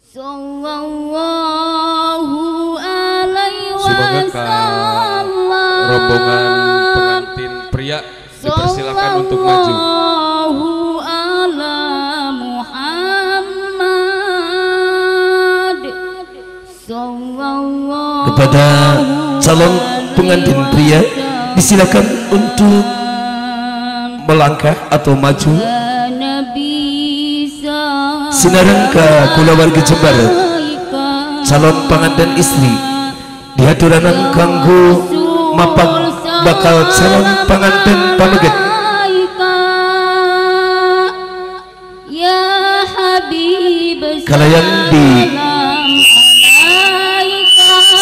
Sallallahu alaihi wasallam. Rombongan pengantin pria dipersilakan untuk maju. Sallallahu ala Muhammad. Sallallahu. Kepada calon pengantin pria disilakan untuk melangkah atau maju. Sinareng ke kulawargi Jember, calon pengantin istri dihaturanan kanggo mapag bakal calon pengantin pameget. Kalayan di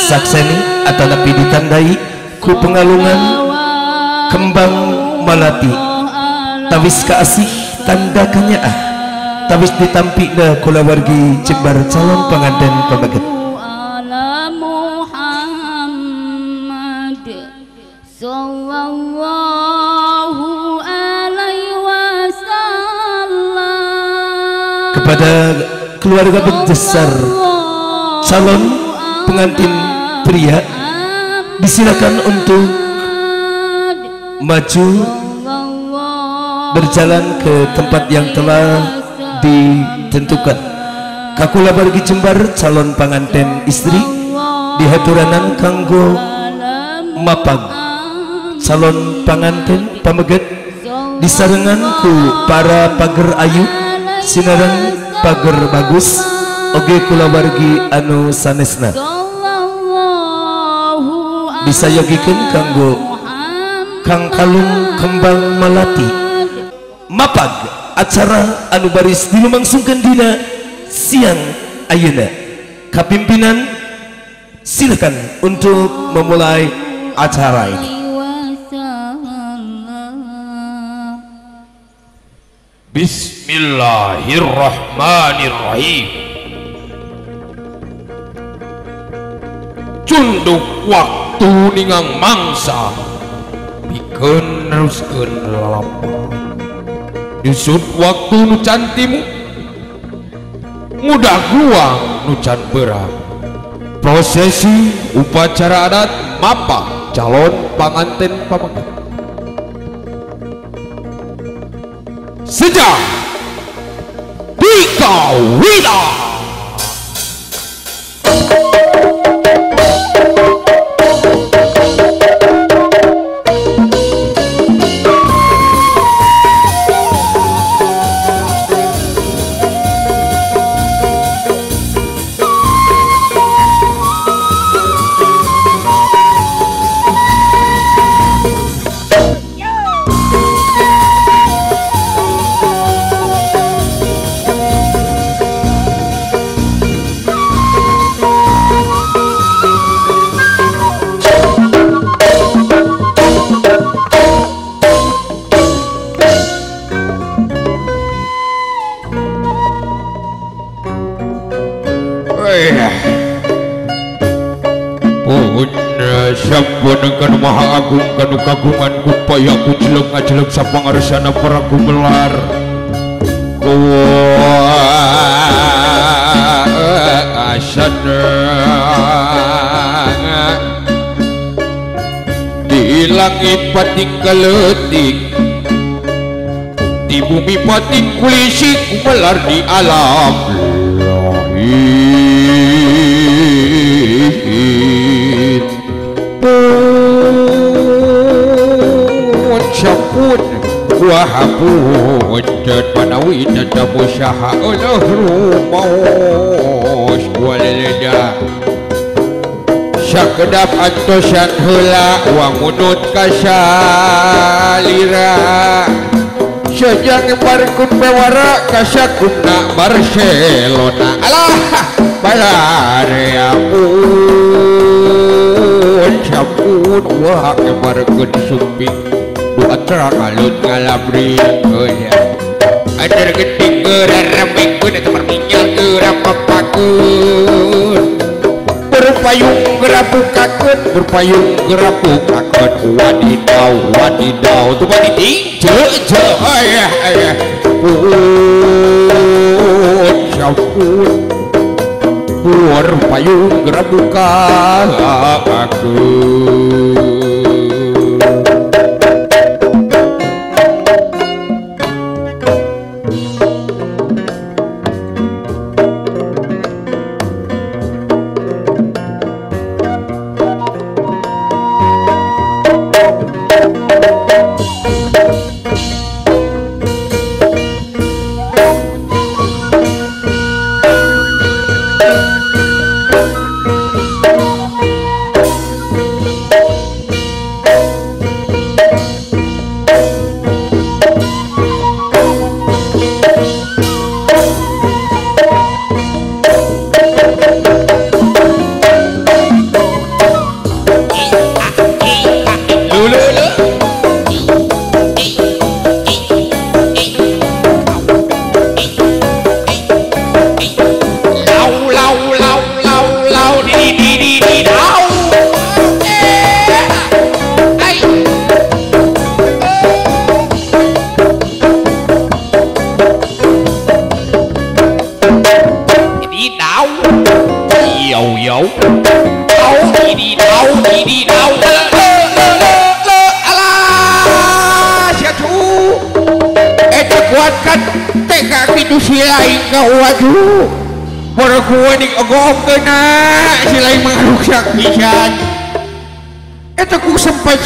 sakseni atau napi ditandai ku pengalungan kembang malati tawis kaasih tanda kanyaah tawis ditampikna kulawargi Jember calon pengantin pameget. Ala Muhammad sallallahu alaihi wasallam. Kepada keluarga besar calon pengantin pria disilakan untuk maju berjalan ke tempat yang telah ditentukan. Kakula wargi Jember calon pengantin istri dihaturanan kanggo mapag calon pengantin pameget disarengan ku para pager ayu sinareng pager bagus oge kulawargi anu sanesna disayogikeun kanggo kang kalung kembang malati. Mapag acara anu baris dilumangsungkeun dina siang ayeuna. Kapimpinan silakan untuk memulai acara ini. Bismillahirrahmanirrahim. Cunduk waktu ningang mangsa pikeun neruskeun lalampah. Disut waktu nu cantimu mudah guang nu can berang. Prosesi upacara adat mapag calon panganten pameget. Sejak dikawina. Sampun maha agung kanu kagungan kupaya ku jeleng ngajeleng sapangarsana para gumelar kuasana di langit pating keletik di bumi pating kulisi gumelar di alam lahir. Pun wahapunten manawi tetamu saha eueuh rumaos waleleda sakedap antosan heula wangunut kasalira sejang barkun bewara kasakumna Barcelona alah balarea pun sampun wah barkun sumping atra kalut ngalabri oh ya ada gede geramikeun eta perminyak gerapapakeun berpayung gerapukakeun berpayung gerapukakeun wadidaw wadidaw tu pati je je ayah ayah pun sampun Nomor payung gerabuka aku.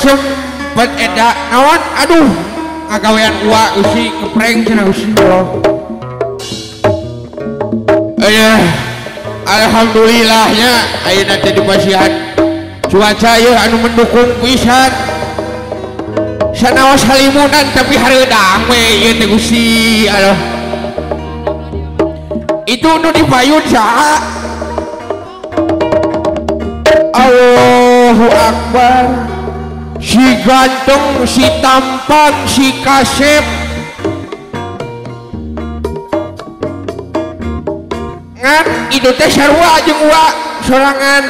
Sempat eda nawan aduh ngagawean ua usi kepreng cenah usi Allah. Alhamdulillahnya ayeuna teh dipasihan cuaca ieu anu mendukung pisan sanaos halimunan tapi hareudang we ieu teh Gusti Allah. Itu nu dipayun saha? Allahu Akbar. Si ganteng, si tampan, si kasep ngan itu teh sarua jeung uwa sorangan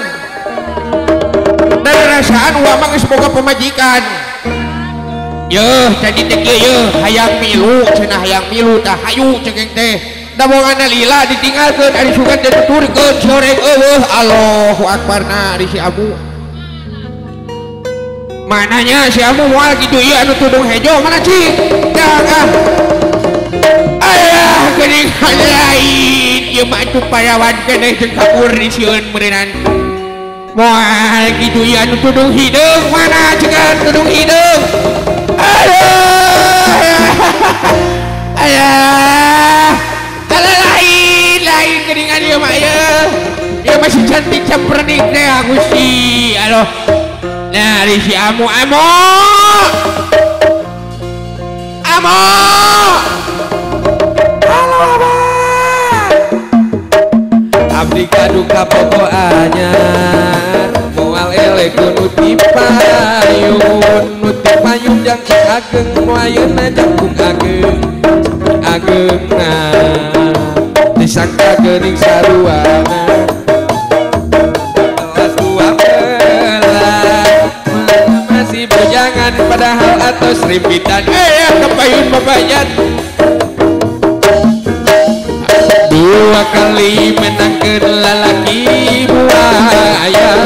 dan rasaan uwa mah geus boga pamajikan. Yeuh tadi teh kieu yeuh hayang milu cenah hayang milu tah hayu cengeng teh da bongana lila ditinggalkeun ari sugan teh tuturkeun sore eueuh. Allahu Akbar na ari si Abu. Mananya si Amu moal gitu iya anu tudung hejo mana cik jangan ayah geuning lain ieu mah atuh parawan keneh jeung kapur disieun meureunnan moal gitu iya anu tudung hideung mana cegan tudung hideung aduh ayah kalau lain lain geuningan ieu mah ieu masih cantik campernik teh Gusti aduh. Nah, si Amu, Amu, Amu, halo Abah. Abdi kaduka pokok anyar, moal elek nu ti payun, nu ti payun jang ageng, moayeuna jangkung ageng, agengna disangka geuning saruana. Jangan padahal atos rimbitan kepayun babayan dua kali menangkeun lalaki buaya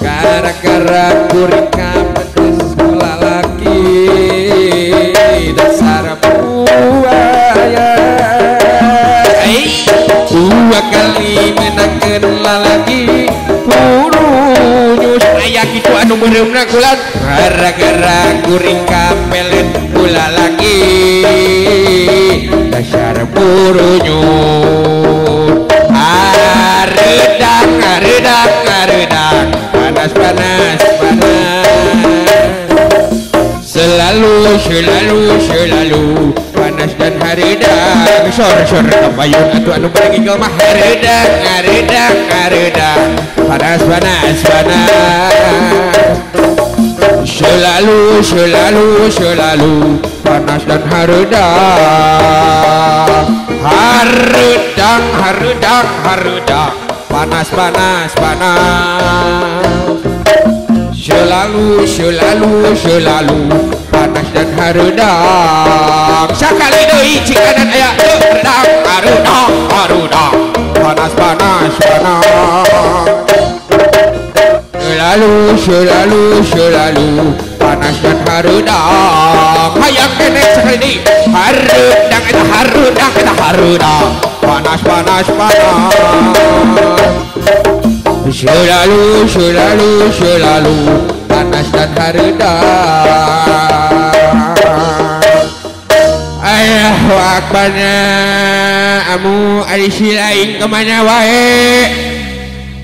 gara-gara kuring kapedes ku lalaki dasar buaya dua kali menangkeun lalaki purunyus aya kitu anu meureumna kulan gara-gara kuring kapelet kula lagi dasar purunyus aredang aredang aredang panas panas panas selalu selalu selalu panas dan haredang sor sor kapayun atuh anu paling igel mah haredang haredang haredang panas panas panas selalu selalu selalu panas dan haredang haredang haredang haredang panas panas panas selalu selalu selalu panas dan haredang. Sakali deui cikanan aya haredang haredang haredang panas panas panas. Selalu selalu selalu panas dan hareudang. Hayang keneh sekali deui. Hareudang eta hareudang eta hareudang. Panas panas panas. Selalu selalu selalu panas dan hareudang. Allahu akbarnya amu ari si lain kemana wae?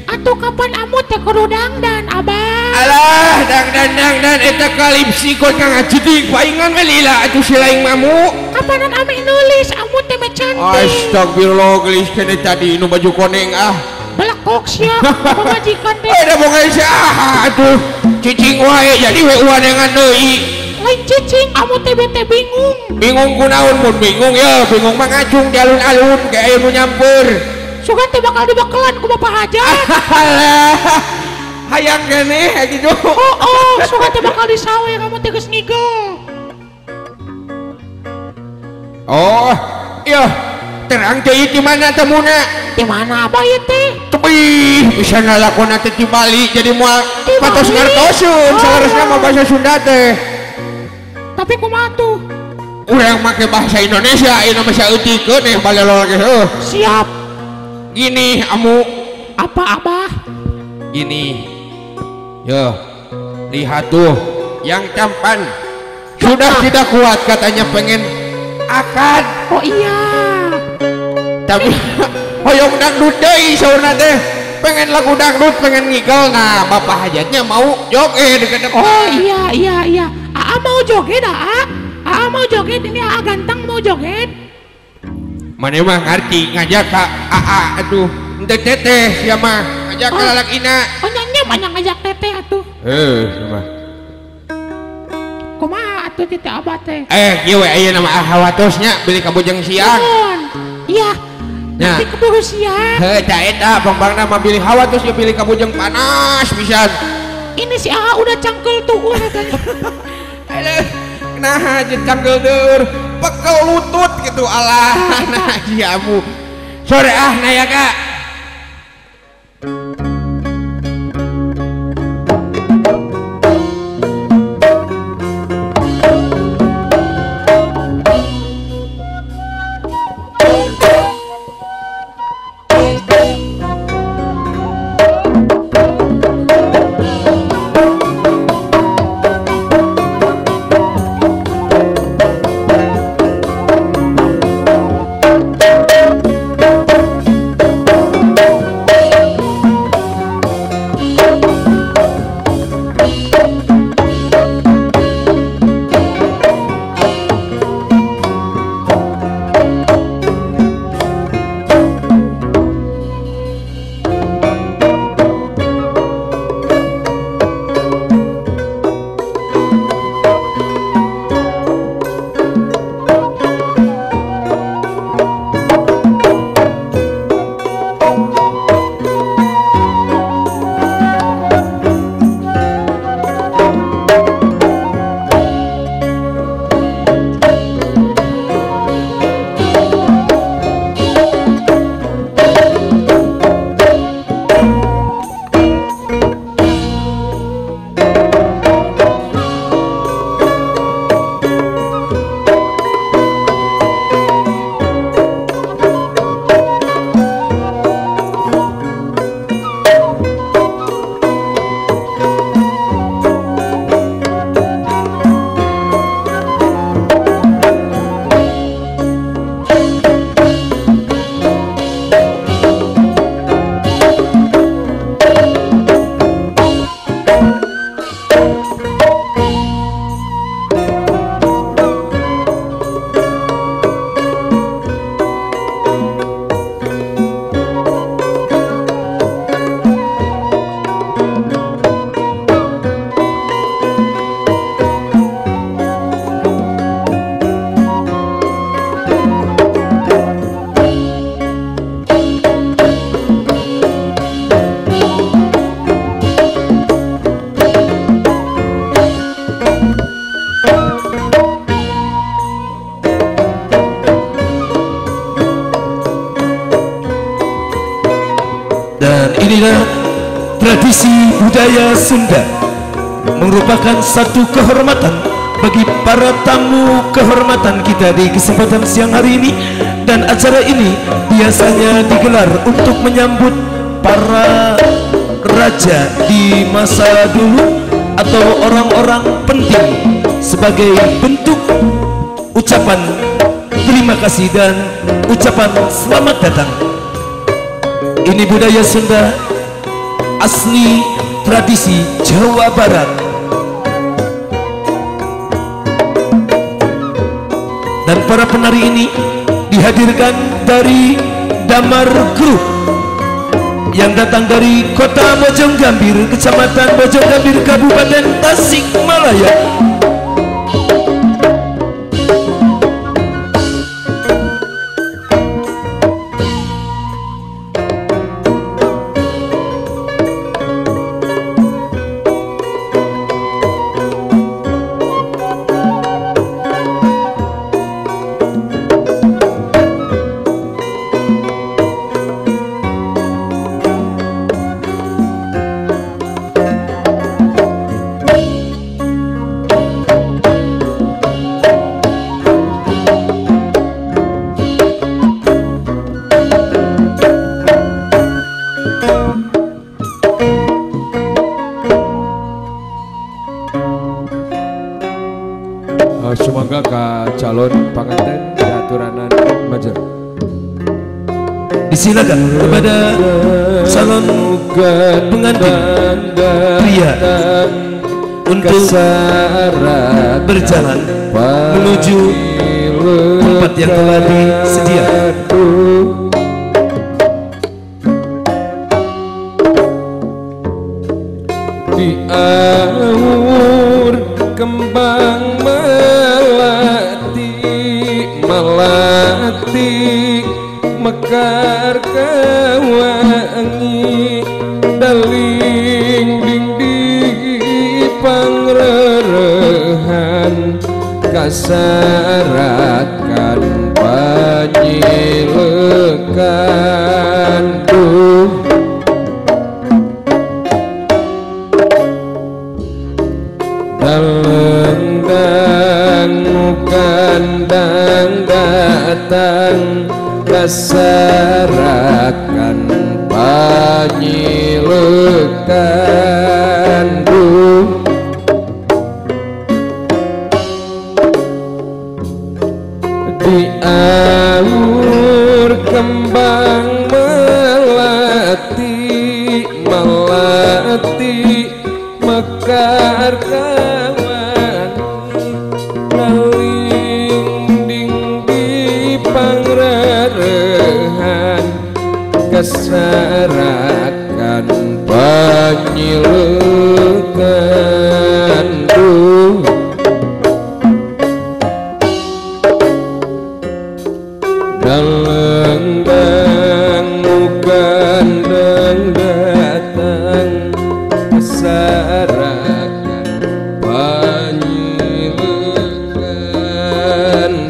Atuh kapan amu teh kudu dangdan abah? Alah dangdan dangdan eta kalipsi kok kang ngajeding paingan we lila atuh si lain mamu. Kapanan ame nulis amu teh mah cantik. Astagfirullah gelis keneh tadi nu baju koneng ah. Belekok sia pamajikan teh. Ada boga saha atuh cicing wae jadi we uanengan deui. Lain cicing amu teh bete bingung. Bingung kunaon mun bingung ya bingung mah ngacung di alun-alun kayak aya nu nyamper. Sugan teh bakal dibekelan ku Bapak Hajat. Alah hayang keneh gitu. Oh oh sugan teh bakal disawe kamu teh geus ngigel. Oh iya terang teh di mana temuna? Di mana abah ieu teh? Tebih bisa ngalakona teh di Bali jadi moal patos ngartoseun saharusna mah bahasa Sunda teh. Tapi kumaha tuh? Urang make bahasa Indonesia ayeuna mah saeutikeun eh balelol ge heuh. Siap. Gini amu. Apa abah? Gini. Yo. Lihat tuh yang tampan. Sudah tidak kuat katanya pengen akad. Oh iya. Tapi hoyong dangdut deui saurna teh. Pengen lagu dangdut, pengen ngigel. Nah, bapak hajatnya mau joget dekat depan. Oh iya iya iya. Aa mau joget aa? Aa mau joget ini aa ganteng mau joget. Mana mah ngerti ngajak ka aa aduh ente teteh sia mah ngajak ka lalakina. Oh nya banyak ngajak teteh atuh. Heuh mah. Kumaha atuh teteh abah teh? Kieu we ayeuna mah hawatosnya beli kabujeng siang. Iya. Nanti keburu siang. Heuh ta eta pangpangna mah bilih hawatos ya bilih kabujeng panas pisan. Ini si aa udah cangkel tuh katanya. Aduh, nah jeung cangkel deur, pekel lutut gitu alah nah jiamu. Sore ah naya kak. Dan inilah tradisi budaya Sunda, merupakan satu kehormatan bagi para tamu kehormatan kita di kesempatan siang hari ini. Dan acara ini biasanya digelar untuk menyambut para raja di masa dulu atau orang-orang penting sebagai bentuk ucapan terima kasih dan ucapan selamat datang. Ini budaya Sunda asli tradisi Jawa Barat. Dan para penari ini dihadirkan dari Damar Group yang datang dari Kota Bojonggambir, Kecamatan Bojonggambir, Kabupaten Tasikmalaya. Semoga ke calon panganten diaturanan majer. Disilakan kepada calon pengantin pria untuk berjalan menuju tempat yang telah disediakan. Diaur kembang melati, melati mekar kewangi, daling ding di pangrerehan, kasarakan panyilekan duh. Kandang datang kasarakan panyilekan duh. Diaur kembang melati, melati mekar kawangi, naling ding di pangrerehan, kasarakan panyilekan duh. Daleng dangu kandang datang kasarakan panyilekan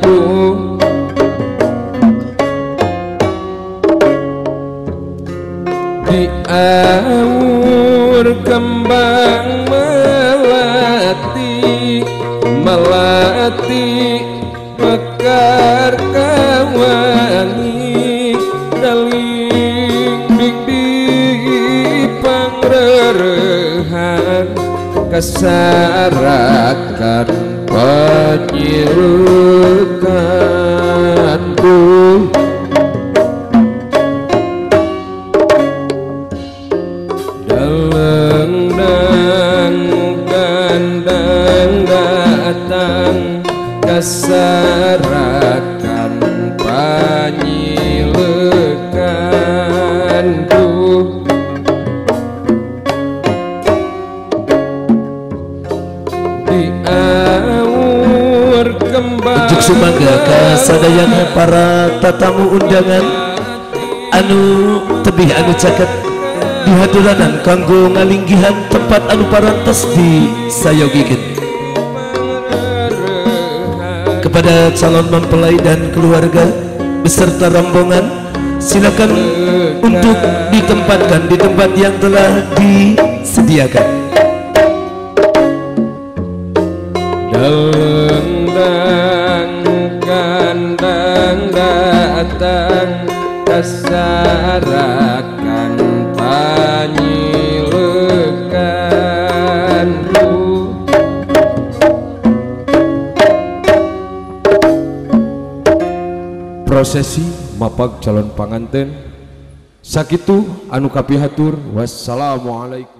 duh. Diaur kembang melati, melati mekar kawangi, daling ding di pangrerehan, kasarakan panyilekan duh. Daleng dangu kandang datang kasarakan panyilekan duh. Diaur kembang Unjuk sumangga kasadayana para tatamu undangan anu tebih anu caket dihaturanan kanggo ngalinggihan tempat anu parantos disayogikeun. Kepada calon mempelai dan keluarga beserta rombongan Silakan untuk ditempatkan di tempat yang telah disediakan. Dendang kandang datang kasarakan panyilekan. Prosesi mapag calon panganten sakitu anu kapihatur. Wassalamualaikum.